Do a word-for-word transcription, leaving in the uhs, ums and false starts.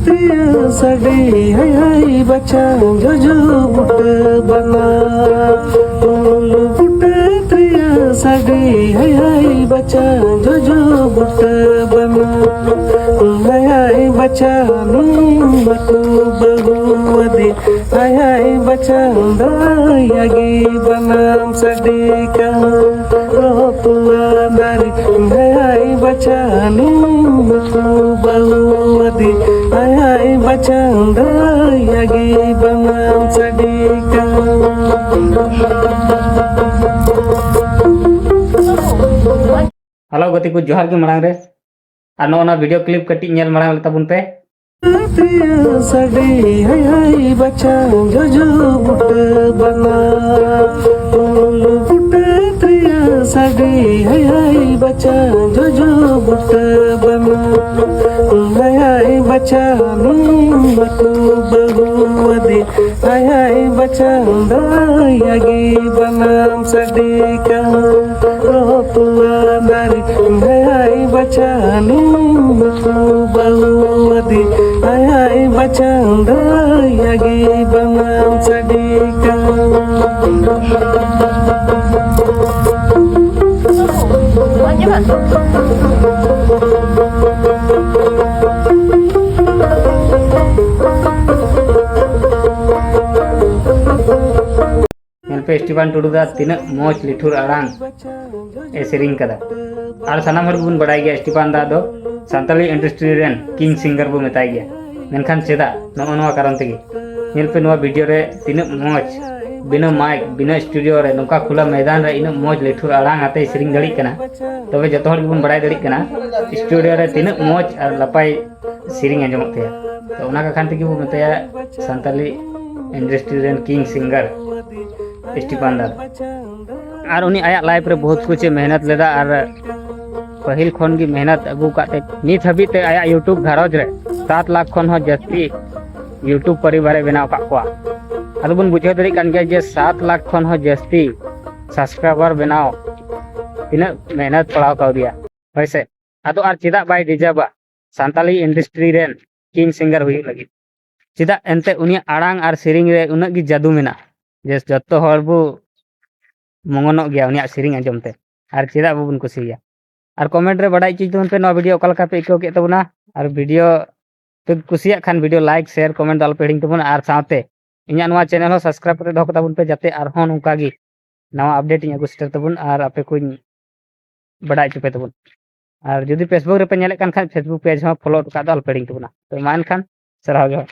ᱛᱨᱮᱭᱟ ᱥᱟᱰᱮ ᱦᱟᱭ ᱦᱟᱭ ᱵᱟᱪᱷᱟ ᱡᱚᱡᱚ ᱵᱩᱴᱟᱹ ᱵᱟᱱᱟ᱾ ᱩᱞ ᱵᱩᱴᱟᱹ ᱛᱨᱮᱭᱟ ᱥᱟᱰᱮ ᱦᱟᱭ ᱦᱟᱭ ᱵᱟᱪᱷᱟ ᱡᱚᱡᱚ ᱵᱩᱴᱟᱹ ᱵᱟᱱᱟ᱾ ᱦᱟᱭ ᱦᱟᱭ ᱵᱟᱪᱷᱟ ᱱᱤᱢ ᱵᱟᱹᱦᱩ ᱟᱫᱮ᱾ ᱦᱟᱭ ᱦᱟᱭ ᱵᱟᱪᱷᱟ ᱫᱟᱭᱟ ᱜᱮ ᱵᱟᱱᱟᱢ ᱥᱟᱰᱮ ᱠᱟᱱ᱾ ᱨᱚᱛᱩᱣᱟ ᱫᱟᱨᱮ ᱦᱟᱭ ᱦᱟᱭ ᱵᱟᱪᱷᱟ ᱱᱤᱢ ᱵᱟᱹᱦᱩ ᱟᱫᱮ᱾ ᱦᱟᱭ ᱦᱟᱭ ᱵᱟᱪᱷᱟ ᱫᱟᱭᱟ ᱜᱮ ᱵᱟᱱᱟᱢ ᱥᱟᱰᱮ ᱠᱟᱱ᱾ ᱦᱮᱞᱳ ᱜᱟᱛᱮ ᱠᱚ, ᱡᱚᱦᱟᱨ ᱜᱮ ᱢᱟᱲᱟᱝ ᱨᱮ᱾ ᱟᱨ ᱱᱚᱜᱼᱚ ᱱᱚᱣᱟ ᱵᱷᱤᱰᱤᱭᱳ ᱠᱞᱤᱯ ᱠᱟᱹᱴᱤᱡ ᱧᱮᱞ ᱢᱟᱲᱟᱝ ᱞᱮ ᱛᱟᱵᱚᱱ ᱯᱮ᱾ ᱛᱮᱭᱟ ᱥᱟᱰᱮ ᱦᱟᱭ ᱦᱟᱭ ᱵᱟᱪᱷᱟ ᱡᱚᱡᱚ ᱵᱩᱴᱟᱹ ᱵᱟᱱᱟ᱾ ᱩᱞ ᱵᱩᱴᱟᱹ ᱛᱮᱭᱟ ᱥᱟᱰᱮ ᱦᱟᱭ ᱦᱟᱭ ᱵᱟᱪᱷᱟ ᱡᱚᱡᱚ ᱵᱩᱴᱟᱹ ᱵᱟᱱᱟ᱾ ᱦᱟᱭ ᱦᱟᱭ ᱵᱟᱪᱷᱟ ᱱᱤᱢ ᱵᱟᱹᱦᱩ ᱟᱫᱮ᱾ ᱦᱟᱭ ᱦᱟᱭ ᱵᱟᱪᱷᱟ ᱫᱟᱭᱟ ᱜᱮ ᱵᱟᱱᱟᱢ ᱥᱟᱰᱮ ᱠᱟᱱ᱾ ᱨᱚᱛᱩᱣᱟ ᱫᱟᱨᱮ ᱦᱟᱭ ᱦᱟᱭ ᱵᱟᱪᱷᱟ ᱱᱤᱢ ᱵᱟᱹᱦᱩ ᱟᱫᱮ᱾ ᱦᱟᱭ ᱦᱟᱭ ᱵᱟᱪᱷᱟ ᱫᱟᱭᱟ ᱜᱮ ᱵᱟᱱᱟᱢ ᱥᱟᱰᱮ ᱠᱟᱱ᱾ ᱧᱮᱞ ᱯᱮ ᱥᱴᱤᱯᱷᱟᱱ ᱴᱩᱰᱩ ᱫᱟ ᱛᱤᱱᱟᱹᱜ ᱢᱚᱡᱽ ᱞᱤᱴᱷᱩᱨ ᱟᱲᱟᱝ ᱮ ᱥᱮᱨᱮᱧ ᱠᱟᱫᱟ᱾ ᱟᱨ ᱥᱟᱱᱟᱢ ᱦᱚᱲ ᱜᱮᱵᱚᱱ ᱵᱟᱲᱟᱭ ᱜᱮᱭᱟ ᱥᱴᱤᱯᱷᱟᱱ ᱫᱟ ᱫᱚ ᱥᱟᱱᱛᱟᱲᱤ ᱤᱱᱰᱟᱥᱴᱨᱤ ᱨᱮᱱ ᱠᱤᱝ ᱥᱤᱝᱜᱟᱨ ᱵᱚ ᱢᱮᱛᱟᱭ ᱜᱮᱭᱟ᱾ ᱢᱮᱱᱠᱷᱟᱱ ᱪᱮᱫᱟᱜ? ᱱᱚᱜᱼᱚ ᱱᱚᱣᱟ ᱠᱟᱨᱚᱱ ᱛᱮᱜᱮ᱾ ᱧᱮᱞ ᱯᱮ ᱱᱚᱣᱟ ᱵᱷᱤᱰᱤᱭᱳ ᱨᱮ ᱛᱤᱱᱟᱹᱜ ᱢᱚᱡᱽ ᱵᱤᱱᱟᱹ ᱢᱟᱭᱤᱠ, ᱵᱤᱱᱟᱹ ᱥᱴᱩᱰᱤᱭᱳ ᱨᱮ ᱱᱚᱝᱠᱟ ᱠᱷᱩᱞᱟ ᱢᱚᱭᱫᱟᱱ ᱨᱮ ᱤᱱᱟᱹᱜ ᱢᱚᱡᱽ ᱞᱤᱴᱷᱩᱨ ᱟᱲᱟᱝ ᱟᱛᱮᱭ ᱥᱮᱨᱮᱧ ᱫᱟᱲᱮᱭᱟᱜ ᱠᱟᱱᱟ᱾ ᱛᱚᱵᱮ ᱡᱚᱛᱚ ᱦᱚᱲ ᱜᱮᱵᱚᱱ ᱵᱟᱲᱟᱭ ᱫᱟᱲᱮᱭᱟᱜ ᱠᱟᱱᱟ ᱥᱴᱩᱰᱤᱭᱳ ᱨᱮ ᱛᱤᱱᱟᱹᱜ ᱢᱚᱡᱽ ᱟᱨ ᱱᱟᱯᱟᱭ ᱥᱮᱨᱮᱧ ᱟᱸᱡᱚᱢᱚᱜ ᱛᱟᱭᱟ᱾ ᱛᱚ ᱚᱱᱟ ᱠᱟᱠᱷᱟᱱ ᱛᱮᱜᱮ ᱵᱚ ᱢᱮᱛᱟᱭᱟ ᱥᱟᱱᱛᱟᱞᱤ ᱤᱱᱰᱟᱥᱴᱨᱤ ᱨᱮᱱ ᱠᱤᱝ ᱥᱤᱝᱜᱟᱨ ᱥᱴᱤᱯᱷᱟᱱ ᱫᱟ᱾ ᱟᱨ ᱩᱱᱤ ᱟᱭᱟᱜ ᱞᱟᱭᱤᱯᱷ ᱨᱮ ᱵᱚᱦᱩᱛ ᱠᱩᱪ ᱮ ᱢᱮᱦᱱᱚᱛ ᱞᱮᱫᱟ ᱟᱨ ᱯᱟᱹᱦᱤᱞ ᱠᱷᱚᱱ ᱜᱮ ᱢᱮᱦᱱᱚᱛ ᱟᱹᱜᱩ ᱟᱠᱟᱫ ᱛᱮ ᱱᱤᱛ ᱦᱟᱹᱵᱤᱡ ᱛᱮ ᱟᱭᱟᱜ YouTube ᱜᱷᱟᱨᱚᱸᱡᱽ ᱨᱮ ᱥᱟᱛ ᱞᱟᱠᱷ ᱠᱷᱚᱱ ᱦᱚᱸ ᱡᱟᱹᱥᱛᱤ YouTube ᱯᱚᱨᱤᱵᱟᱨ ᱮ ᱵᱮᱱᱟᱣ ᱟᱠᱟᱫ ᱠᱚᱣᱟ᱾ ᱟᱫᱚ ᱵᱚᱱ ᱵᱩᱡᱷᱟᱹᱣ ᱫᱟᱲᱮᱭᱟᱜ ᱠᱟᱱ ᱜᱮᱭᱟ ᱡᱮ ᱥᱟᱛ ᱞᱟᱠᱷ ᱠᱷᱚᱱ ᱦᱚᱸ ᱡᱟᱹᱥᱛᱤ ᱥᱟᱵᱥᱠᱨᱟᱭᱵᱟᱨ ᱵᱮᱱᱟᱣ ᱛᱤᱱᱟᱹᱜ ᱢᱮᱦᱱᱚᱛ ᱯᱟᱲᱟᱣ ᱠᱟᱣᱫᱮᱭᱟ, ᱦᱳᱭ ᱥᱮ? ᱟᱫᱚ ᱟᱨ ᱪᱮᱫᱟᱜ ᱵᱟᱭ ᱰᱤᱡᱟᱨᱵᱟ ᱥᱟᱱᱛᱟᱞᱤ ᱤᱱᱰᱟᱥᱴᱨᱤ ᱨᱮᱱ king singer ᱦᱩᱭᱩᱜ ᱞᱟᱹᱜᱤᱫ᱾ ᱪᱮᱫᱟᱜ ᱮᱱᱛᱮ ᱩᱱᱤᱭᱟᱜ ᱟᱲᱟᱝ ᱟᱨ ᱥᱮᱨᱮᱧ ᱨᱮ ᱩᱱᱟᱹᱜ ᱜᱮ ᱡᱟᱹᱫᱩ ᱢᱮᱱᱟᱜᱼᱟ ᱡᱮ ᱡᱚᱛᱚ ᱦᱚᱲ ᱵᱚ ᱢᱚᱜᱚᱱᱚᱜ ᱜᱮᱭᱟ ᱩᱱᱤᱭᱟᱜ ᱥᱮᱨᱮᱧ ᱟᱸᱡᱚᱢ ᱛᱮ᱾ ᱟᱨ ᱪᱮᱫᱟᱜ ᱵᱟᱵᱚᱱ ᱠᱩᱥᱤᱭᱟᱭᱟ? ᱟᱨ comment ᱨᱮ ᱵᱟᱰᱟᱭ ᱦᱚᱪᱚᱧ ᱛᱟᱵᱚᱱ ᱯᱮ ᱱᱚᱣᱟ video ᱚᱠᱟ ᱞᱮᱠᱟ ᱯᱮ ᱟᱹᱭᱠᱟᱹᱣ ᱠᱮᱫ ᱛᱟᱵᱚᱱᱟ᱾ ᱟᱨ video ᱯᱮ ᱠᱩᱥᱤᱭᱟᱜ ᱠᱷᱟᱱ video like, share, comment ᱫᱚ ᱟᱞᱚᱯᱮ ᱦᱤᱲᱤᱧ ᱛᱟᱵᱚᱱᱟ᱾ ᱟᱨ ᱥᱟᱶᱛᱮ ᱤᱧᱟᱹᱜ ᱱᱚᱣᱟ channel ᱦᱚᱸ subscribe ᱠᱟᱛᱮ ᱫᱚᱦᱚ ᱠᱟᱛᱟ ᱵᱚᱱ ᱯᱮ, ᱡᱟᱛᱮ ᱟᱨᱦᱚᱸ ᱱᱚᱝᱠᱟ ᱜᱮ ᱱᱟᱣᱟ update ᱤᱧ ᱟᱹᱜᱩ ᱥᱮᱴᱮᱨ ᱛᱟᱵᱚᱱ ᱟᱨ ᱟᱯᱮ ᱠᱚᱧ ᱵᱟᱰᱟᱭ ᱦᱚᱪᱚ ᱯᱮ ᱛᱟᱵᱚᱱ᱾ ᱟᱨ ᱡᱩᱫᱤ Facebook ᱨᱮᱯᱮ ᱧᱮᱞᱮᱫ ᱠᱟᱱ ᱠᱷᱟᱱ, Facebook page ᱦᱚᱸ follow ᱦᱚᱴᱚ ᱠᱟᱜ ᱫᱚ ᱟᱞᱚᱯᱮ ᱦᱤᱲᱤᱧ ᱛᱟᱵᱚᱱᱟ᱾ ᱛᱚ ᱢᱟ ᱮᱱᱠᱷᱟᱱ, ᱥᱟᱨᱦᱟᱣ ᱡᱚᱦᱟᱨ᱾